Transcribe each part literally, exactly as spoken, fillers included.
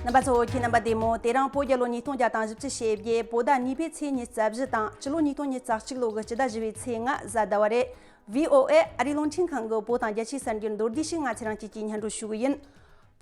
རྣམ་པ་ཚོ་ཁྱེད་རྣམ་པ་བདེ་མོ། དེ་རིང་བོད་རྒྱལ་ལོ་ཉིས་སྟོང་བརྒྱ་དང་བཞི་བཅུ་ཞེ་བརྒྱད། བོད་ཟླ་གཉིས་པའི་ཚེས་ཉི་ཤུ་རྩ་བཞི་དང་། སྤྱི་ལོ་ཉིས་སྟོང་ཉི་ཤུ་རྩ་གཅིག་ལོ་གི་སྤྱི་ཟླ་བཞི་པའི་ཚེས་ལྔ་གཟའ་ཟླ་བ་རེད། བྷི་ཨོ་ཨེ་ཨ་རིའི་རླུང་འཕྲིན་ཁང་གི་བོད་དང་རྒྱལ་སྤྱིའི་གསར་འགྱུར་མདོར་བསྡུས་ཤིག་ང་ཚེ་རིང་སྐྱིད་ཀྱིས་སྙན་སྒྲོན་ཞུ་གི་ཡིན།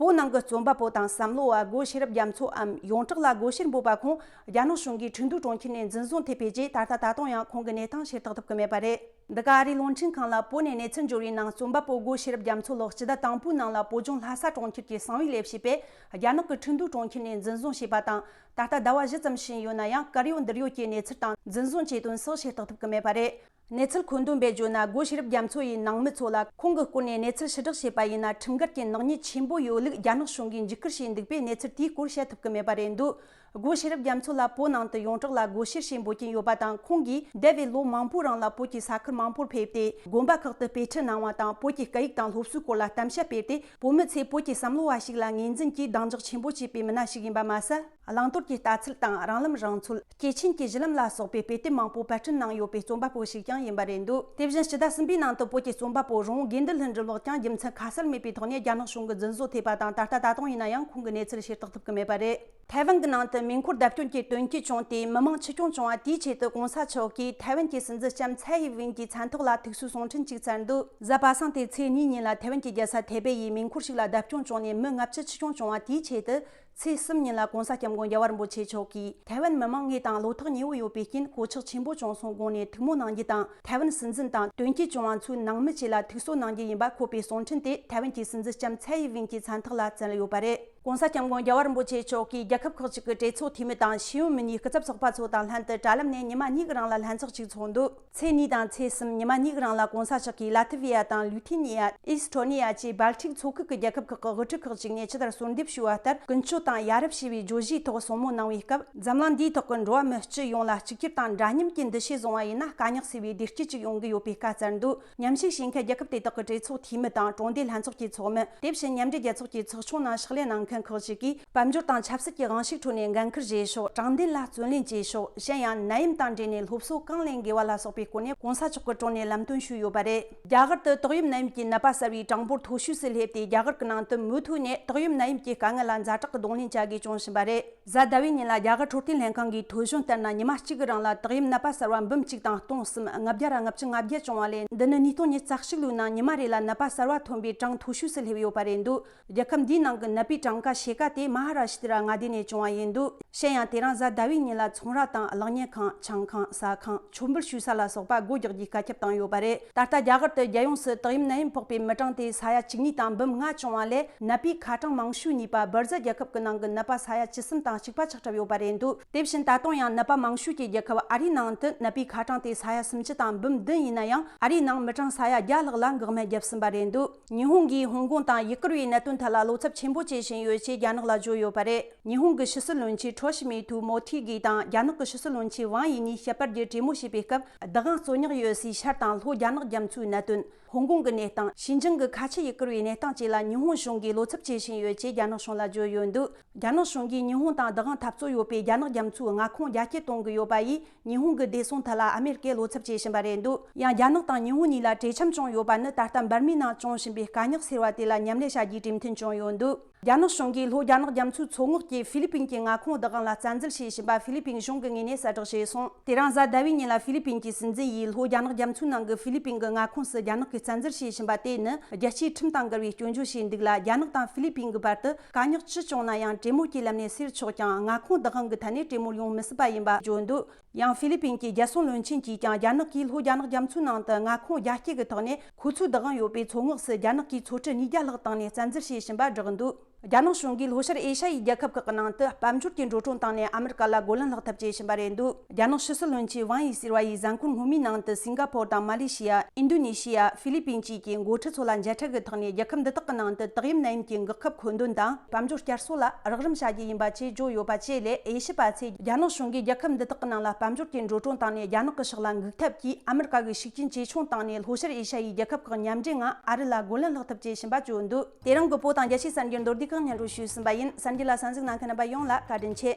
བོད་ནང་གི་རྩོམ་པ་པོ་དང་བསམ་བློ་བ་སྒོ་ཤེས་རབ་རྒྱ་མཚོའམ་ཡོངས་གྲགས་ལ་སྒོ་ཤེར་འབོད་པ་ཁོང་རྒྱ་ནག་གཞུང་གིས་ཁྲིན་ཏུའུ་གྲོང་ཁྱེར་ནས་འཛིན་བཟུང་ཐེབས་པའི་རྗེས། ད་ལྟ་ད་དུང་ཡང་ཁོང་གི་གནས་སྟངས་ཤེས་རྟོགས་ཐུབ་ཀྱི་མེད་པ་རེད། འདི་ག་ཨ་རིའི་རླུང་འཕྲིན་ཁང་ལ་བོད་ནས་གནས་ཚུལ་འབྱོར་བའི་ནང་། རྩོམ་པ་པོ་སྒོ་ཤེས་རབ་རྒྱ་མཚོ་ལགས་སྤྱི་ཟླ་དང་པོའི་ནང་ལ་བོད་ལྗོངས་ལྷ་ས་གྲོང་ཁྱེར་གྱི་གསང་བའི་ལས་བྱེད་པས་རྒྱ་ནག་གི་ཁྲིན་ཏུའུ་གྲོང་ཁྱེར་ནས་འཛིན་བཟུང་བྱས་པ་དང་། ད་ལྟ་ཟླ་བ་བཞི་ཙམ་ཕྱིན་ཡོད་ན་ཡང་། གར་ཡོད་འདིར་ཡོད་ཀྱི་གནས་ཚུལ་དང་འཛིན་བཟུང་བྱས་དོན་སོགས་ཤེས་རྟོགས་ཐུབ་ཀྱི་མེད་པ་རེད། གནས་ཚུལ་མཁོ་འདོན་པས་བརྗོད་ན། སྒོ་ཤེས་རབ་རྒྱ་མཚོ་ཡི་ནང་མི་ཚོ་ལ་ཁོང་གི་སྐོར་ནས་གནས་ཚུལ་ཕྱིར་བསྒྲགས་བྱས་པ་ཡིན་ན། ཁྲིམས་འགལ་གྱི་ནག་ཉེས་ཆེན་པོ་ཡོད་ལུགས་རྒྱ་ནག་གཞུང་གིས་འཇིགས་སྐུལ་བྱས་འདུག་པས། གནས་ཚུལ་དེའི་སྐོར་བཤད་ཐུབ་ཀྱི་མེད་པ་རེད་འདུག་སྒོ་ཤེས་རབ་རྒྱ་མཚོ་ལ་བོད་ནང་དུ་ཡོངས་གྲགས་ལ་སྒོ་ཤེར་ཞེས་འབོད་ཀྱིན་ཡོད་པ་དང་། ཁོང་གིས་འདས་པའི་ལོ་མང་པོའི་རིང་ལ་བོད་ཀྱི་ས་ཁུལ་མང་པོར་ཕེབས་ཏེ། དགོན་པ་ཁག་ཏུ་དཔེ་ཁྲིད་གནང་བ་དང་། བོད་ཀྱི་སྐད་ཡིག་དང་སློབ་གསོའི་སྐོར་ལ་གཏམ་བཤད་སྤེལ་ཏེ། བོད་མི་ཚོས་བོད་ཀྱི་བསམ་བློ་བ་ཞིག་ལ་ངོས་འཛིན་གྱིས་གདེང་འཇོག་ཆེན་པོ་བྱས་པའི་མི་སྣ་ཞིག་ཡིན་པ་མ་ཟད། བླང་དོར་གྱི་ལྟ་ཚུལ་དང་། རང་ལམ་རང་ཚོད། སྐྱེས་ཆེན་གྱི་གཞི་ལམ་ལ་སོགས་པའི་དཔེ་དེབ་མང་པོ་པར་སྐྲུན་གནང་ཡོད་པའི་རྩོམ་པ་པོ་ཞིག་ཀྱང་ཡིན་པ་རེད་འདུག་དེ་བཞིན་སྤྱི་ཟླ་གསུམ་པའི་ནང་དུ་བོད་ཀྱི་རྩོམ་པ་པོ་རོང་བོ་དགེ་འདུན་ལྷུན་གྲུབ་ལགས་ཀྱང་རྒྱུ་མཚན་ཁ་གསལ་མེད་པའི་ཐོག་ནས་རྒྱ་ནག་གཞུང་གིས་འཛིན་བཟུང་ཐེབས་པ་དང་། ད་ལྟ་ད་དུང་ཡིན་ན་ཡང་ཁོང་གི་གནས་ཚུལ་ཤེས་རྟོགས་ཐུབ་ཀྱི་མེད་པ་རེད། ཐའེ་ཝན་གྱི་ནང་དུ་མེ་འཁོར་བརྡབ་སྐྱོན་གྱི་དོན་རྐྱེན་བྱུང་སྟེ། མི་མང་ཆེ་ཆུང་བྱུང་བ་དེའི་ཆེད་དུ་༸གོང་ས་མཆོག་གིས་ཐའེ་ཝན་གྱི་སྲིད་འཛིན་ལྕམ་ཚའེ་ཡི་ཝེན་གྱི་མཚན་ཐོག་ལ་ཐུགས་གསོའི་གསུང་འཕྲིན་ཅིག་བསྩལ་འདུག་གཟའ་པ་སངས་ཏེ་ཚེས་གཉིས་ཉིན་ལ་ཐའེ་ཝན་གྱི་རྒྱལ་ས་ཐའེ་པེ་ཡི་མེ་འཁོར་ཞིག་ལ་བརྡབ་སྐྱོན་བྱུང་ནས་མི་ལྔ་བཅུ་ཆུང་བྱུང་བ་དེའི་ཆེད་དུ། ཚེས་གསུམ་ཉིན་ལ་༸གོང་ས་༸སྐྱབས་མགོན་རྒྱལ་བ་རིན་པོ་ཆེ་མཆོག་གིས། ཐའེ་ཝན་མི་མང་ངོས་དང་བློ་ཐག་ཉེ་བོ་ཡོད་པའི་རྐྱེན། གོད་ཆག་ཆེན་པོ་བྱུང་སོང་དགོངས་ནས་ཐུགས་སྨོན་གནང་རྒྱུ་དང་། ཐའེ་ཝན་སྲིད་འཛིན་དང་དོན་རྐྱེན་བྱུང་བ་ཚོའི་ནང་མི་བཅས་ལ་ཐུགས་གསོ་གནང་རྒྱུ་ཡིན་པ། འཁོད་པའི་གསུང་འཕྲིན་དེ་ཐའེ་ཝན་གྱི་སྲིད་འཛིན་ལྕམ་ཚའེ་ཡི་ཝེན་གྱི་མཚན་ཐོག་ལ་བསྩལ་ཡོད་པ་རེད། ༸གོང་ས་༸སྐྱབས་མགོན་རྒྱལ་བ་རིན་པོ་ཆེ་མཆོག་གིས་རྒྱལ་ཁབ་ཁག་ཅིག་གི་གྲོས་ཚོགས་འཐུས་མི་དང་ཤེས་ཡོན་མི་སྣའི་སྐུ་ཚབ་ཚོགས་པ་ཚོ་དང་ལྷན་དུ། དྲ་ལམ་ནས་ཉི་མ་གཉིས་ཀྱི་རིང་ལ་ལྷན་ཚོགས་ཅིག་ཚོགས་འདུག་ཚེས་གཉིས་དང་ཚེས་གསུམ་ཉི་མ་གཉིས་ཀྱི་རིང་ལ་༸གོང་ས་མཆོག་གིས་ལ་ཐི་བི་ཡ་དང་ལུ་ཐི་ནི་ཡ། ཨི་སི་ཐོ་ནི་ཡ་བཅས་སྦལ་ཏིག་མཚོ་ཁུལ་གྱི་རྒྱལ་ཁབ་ཁག་གི་དབུ་ཁྲིད་ཁག་ཅིག་ནས་ཇི་ལྟར་གསོལ་འདེབས་ཞུས་པ་ལྟར། ཀུན་སྤྱོད་དང་ཡ་རབས་ཞེས་པའི་བརྗོད་གཞིའི་ཐོག་གསུང་མོལ་གནང་བའི་སྐབས། འཛམ་གླིང་འདིའི་ཐོག་གི་འགྲོ་བ་མི་སྤྱི་ཡོངས་ལ་གཅིག་གྱུར་དང་འདྲ་མཉམ་གྱི་འདུ་ཤེས་བཟུང་བ་ཡིན་ན། དཀའ་རྙོག་སེལ་བའི་བདེ་སྐྱིད་ཅིག་ཡོང་གི་ཡོད་པའི་བཀའ་སྩལ་འདུག་མཉམ་ཞུགས་བྱེད་མཁན་རྒྱལ་ཁབ་དེ་དག་གི་གྲོས་ཚོགས་འཐུས་མི་དང་། གྲོང་སྡེ་ལྷན་ཚོགས་ཀྱི་ཚོགས་མི། དེ་བཞིན་མཉམ་འབྲེལ་རྒྱལ་ཚོགས་ཀྱི་ཚོགས་ཆུང་ནང་ཕྱག་ལས་གནང་མཁན་ཁག་ཅིག་གིས། དཔལ་འབྱོར་དང་ཆབ་སྲིད་ཀྱི་དབང་ཤུགས་ཁྲོད་ནས་འགན་འཁུར་བཞེས་ཤོག་དྲང་བདེན་ལ་བརྩོན་ལེན་བྱེད་ཤོག་གཞན་ཡང་ནད་ཡམས་དང་འབྲེལ་ནས་སློབ་གསོ་གང་ལེན་དགོས་པ་ལ་སོགས་པའི་སྐོར་ནས་༸གོང་ས་མཆོག་གི་དྲུང་ནས་ལམ་སྟོན་ཞུས་ཡོད་པ་རེད། རྒྱ་གར་དུ་ཏོག་དབྱིབས་ནད་ཡམས་ཀྱི་ནད་པ་གསར་བའི་གྲངས་འབོར་མཐོ་ཤོས་སུ་སླེབས་ཏེ། རྒྱ་གར་གྱི་ནང་དུ་མུ་མཐུད་ནས་ཏོག་དབྱིབས་ནད་ཡམས་ཀྱི་དཀའ་ངལ་ལ་ཛ་དྲག་གི་གདོང་ལེན་བྱ་དགོས་བྱུང་བཞིན་པ་རེད། གཟའ་ཟླ་བའི་ཉིན་ལ་རྒྱ་གར་འཕྲོད་བསྟེན་ལྷན་ཁང་གིས་ཐོ་གཞུང་ལྟར་ན། ཉི་མ་གཅིག་གི་རིང་ལ་ཏོག་དབྱིབས་ནད་པ་གསར་བ་འབུམ་གཅིག་དང་སྟོང་གསུམ་ལྔ་བརྒྱ་ར་ལྔ་བཅུ་ང་བརྒྱད་བྱུང་བ་ལས། འདི་ནི་ཉིས་སྟོང་ཉི་ཤུ་རྩ་གཅིག་ལོའི་ནང་ཉི་མ་རེ་ལ་ནད་པ་གསར་བ་ཐོན་པའི་གྲངས་མཐོ་ཤོས་སུ་སླེབས་ཡོད་པ་རེད་འདུག་རྒྱལ་ཁབ་འདིའི་ནང་གི་ནད་པའི་གྲངས་ཀ་ཕྱེད་ཀ་དེ་མ་ཧ་ར་ཤི་ཏི་ར་མངའ་སྡེ་ནས་བྱུང་བ་ཡིན་འདུག་གཞན་ཡང་། དེ་རིང་གཟའ་ཟླ་བའི་ཉིན་ལ་ཚོང་ར་དང་གློག་བརྙན་ཁང་། ཆང་ཁང་། ཟ་ཁང་། མཆོད་འབུལ་ཞུ་ས་ལ་སོགས་པ་སྒོ་རྒྱག་རྒྱུའི་བཀའ་ཁྱབ་བཏང་ཡོད་པ་རེད། ད་ལྟ་རྒྱ་གར་དུ་རྒྱལ་ཡོངས་སུ་ཏོག་དབྱིབས་ནད་ཡམས་ཕོག་པའི་མི་གྲངས་དེ་ས་ཡ་བཅུ་གཉིས་དང་འབུམ་ལྔ་བྱུང་བ་ལས། ནད་པའི་ཁ་གྲངས་མང་ཤོས་གཉིས་པ་སྦི་རྫ་རྒྱལ་ཁབ་ཀྱི་ནང་གི་ནད་པ་ས་ཡ་བཅུ་གསུམ་དང་གཅིག་པ་ཆགས་གྲབས་ཡོད་པ་རེད་འདུག་དེ་བཞིན་ད་དུང་ཡང་ནད་པ་མང་ཤོས་ཀྱི་རྒྱལ་ཁབ་ཨ་རིའི་ནང་དུ་ནད་པའི་ཁ་གྲངས་དེ་ས་ཡ་སུམ་ཅུ་དང་འབུམ་བདུན་ཡིན་ན་ཡང་། ཨ་རིའི་ནང་མི་གྲངས་ས་ཡ་བརྒྱ་ལྷག་ལ་འགོག་སྨན་བརྒྱབ་ཟིན་པ་རེད་འདུག་ཉི་ཧོང་གིས་ཧོང་ཀོང་དང་ཡུ་གུར་བའི་གནད་དོན་ཐད་ལ་བློ་འཚབ་ཆེན་པོ་བྱེད་བཞིན་ཡོད་ཅེས་རྒྱ་ནག་ལ་བརྗོད་ཡོད་པ་རེད། ཉི་ཧོང་གི་ཕྱི་སྲིད་བློན་ཆེན་ཁྲོ་ཤི་མི་ཐུ་མོ་ཐི་གི་དང་རྒྱ་ནག་གི་ཕྱི་སྲིད་བློན་ཆེན་ཝང་ཡི་གཉིས་ཞབས་པད་ཀྱི་གྲོས་མོལ་བྱས་པའི་སྐབས། བདག་དབང་རྩོད་རྙོག་ཡོད་སའི་ཤར་དང་ལྷོ་རྒྱ་ནག་རྒྱ་མཚོའི་གནད་དོན། ཧོང་ཀོང་གི་གནས་སྟངས། ཞིན་ཅང་གི་ཁ་ཆེ་ཡུ་གུར་བའི་གནས་སྟངས་བཅས་ལ་ཉི་ཧོང་གཞུང་གིས་བློ་འཚབ་བྱེད་བཞིན་ཡོད་ཅེས་རྒྱ་ནག་གཞུང་ལ་བརྗོད་ཡོད་འདུག་རྒྱ་ནག་གཞུང་གིས་ཉི་ཧོང་དང་བདག་དབང་འཐབ་རྩོད་ཡོད་པའི་རྒྱ་ནག་རྒྱ་མཚོའི་མངའ་ཁོངས་རྒྱ་སྐྱེད་གཏོང་གི་ཡོད་པ་ཡིས། ཉི་ཧོང་གི་བདེ་སྲུང་ཐད་ལ་ཨ་མེ་རི་ཀས་བློ་འཚབ་བྱེད་བཞིན་པ་རེད་འདུག་ཡང་། རྒྱ་ནག་དང་ཉི་ཧོང་གཉིས་ལ་གྲོས་འཆམ་བྱུང་ཡོད་པ་ནི། ད་ལྟ་འབར་མའི་ནང་བྱུང་བཞིན་པའི་དཀའ་རྙོག་སེལ་བ་དེ་ལ་མཉམ་ལས་བྱ་རྒྱུའི་གྲོས་མཐུན་བྱུང་ཡོད་འདུག་རྒྱ་ནག་གཞུང་གིས་ལྷོ་རྒྱ་ནག་རྒྱ་མཚོའི་མཚོ་ངོགས་ཀྱི་ཧྥི་ལི་པིན་གྱི་མངའ་ཁོངས་བདག་དབང་ལ་བཙན་འཛུལ་བྱས་བཞིན་པ་ཧྥི་ལི་པིན་གཞུང་གི་ངོས་ནས་གསལ་བསྒྲགས་བྱས་སོང་། དེ་རིང་གཟའ་ཟླ་བའི་ཉིན་ལ་ཧྥི་ལི་པིན་གྱི་སྲིད་འཛིན་ཡིས་ལྷོ་རྒྱ་ནག་རྒྱ་མཚོའི་ནང་གི་ཧྥི་ལི་པིན་གྱི་མངའ་ཁོངས་སུ་རྒྱ་ནག་གིས་བཙན་འཛུལ་བྱས་བཞིན་པ་དེ་ནི། རྒྱལ་སྤྱིའི་ཁྲིམས་དང་འགལ་བའི་སྐྱོན་བརྗོད་བྱས་འདུག་ལ། རྒྱ་ནག་དང་ཧྥི་ལི་པིན་གྱི་བར་དུ་དཀའ་རྙོག་ཅི་བྱུང་ན་ཡང་གྲོས་མོལ་གྱི་ལམ་ནས་སེལ་ཆོག་ཀྱང་། མངའ་ཁོངས་བདག་དབང་གི་ཐད་ནས་གྲོས་མོལ་ཡོང་མི་སྲིད་པ་ཡིན་པ་བརྗོད་འདུག་ཡང་། ཧྥི་ལི་པིན་གྱི་རྒྱལ་སྲུང་བློན་ཆེན་གྱིས་ཀྱང་། རྒྱ་ནག་གིས་ལྷོ་རྒྱ་ནག་རྒྱ་མཚོའི་ནང་དུ་མངའ་ཁོངས་རྒྱ་སྐྱེད་ཀྱི་ཐོག་ནས། ཁོ་ཚོའི་བདག་དབང་ཡོད་པའི་མཚོ་ངོགས་སུ་རྒྱ་ནག་གིས་མཚོ་ཁྲི་ཉིས་བརྒྱ་ལྷག་བཏང་ནས་བཙན་འཛུལ་བྱས་བཞིན་པ་བསྒྲགས་འདུག་རྒྱ་ནག་གཞུང་གིས་ལྷོ་ཤར་ཨེ་ཤ་ཡའི་རྒྱལ་ཁབ་ཁག་གི་ནང་དུ་དཔལ་འབྱོར་གྱི་འགྲོ་གྲོན་བཏང་ནས་ཨ་མི་རི་ཀ་ལ་རྒོལ་ལན་སློག་ཐབས་བྱེད་བཞིན་པ་རེད་འདུག་རྒྱ་ནག་ཕྱི་སྲིད་བློན་ཆེན་ཝང་ཡི་ཟེར་བ་ཡིས་གཟའ་འཁོར་སྔོན་མའི་ནང་དུ་སིང་ག་ཕོར་དང་མ་ལེ་ཤི་ཡ། ཨིན་ཌོ་ནེ་ཤི་ཡ། ཧྥི་ལི་པིན་བཅས་ཀྱི་འགོ་ཁྲིད་ཚོ་ལ་མཇལ་འཕྲད་ཀྱི་ཐོག་ནས། རྒྱལ་ཁབ་འདི་དག་གི་ནང་དུ་ཏོག་དབྱིབས་ནད་ཡམས་ཀྱི་འགག་ཁབ་མཁོ་འདོན་དང་། དཔལ་འབྱོར་བསྐྱར་གསོ་ལ་རོགས་རམ་བྱ་རྒྱུ་ཡིན་པ་བཅས་བརྗོད་ཡོད་པ་བཅས་ལས། དབྱེ་ཞིབ་པ་ཚོས་རྒྱ་ནག་གཞུང་གིས་རྒྱལ་ཁབ་འདི་དག་གི་ནང་ལ་དཔལ་འབྱོར་གྱི་འགྲོ་གྲོན་བཏང་ནས། རྒྱ་ནག་གི་ཕྱོགས་ལ་འགུག་ཐབས་ཀྱིས། ཨ་མི་རི་ཀ་གི་ཤུགས་རྐྱེན་ཇེ་ཆུང་བཏང་ནས། ལྷོ་ཤར་ཨེ་ཤ་ཡའི་རྒྱལ་ཁབ་ཁག་མཉམ་འབྲེལ་ངང་ཨ་རི་ལ་རྒོལ་ལན་སློག་ཐབས་བྱེད་བཞིན་པ་བརྗོད་འདུག་དེ་རིང་གི་བོད་དང་རྒྱལ་སྤྱིའི་གསར་འགྱུར་མདོར་བསྡུས་ཁག་སྙན་སྒྲོན་ཞུས་ཟིན་པ་ཡིན། གསར་འགྱུར་ལ་གསན་གཟིགས་གནང་མཁན་རྣམ་པ་ཡོངས་ལ་བཀའ་དྲིན་ཆེ།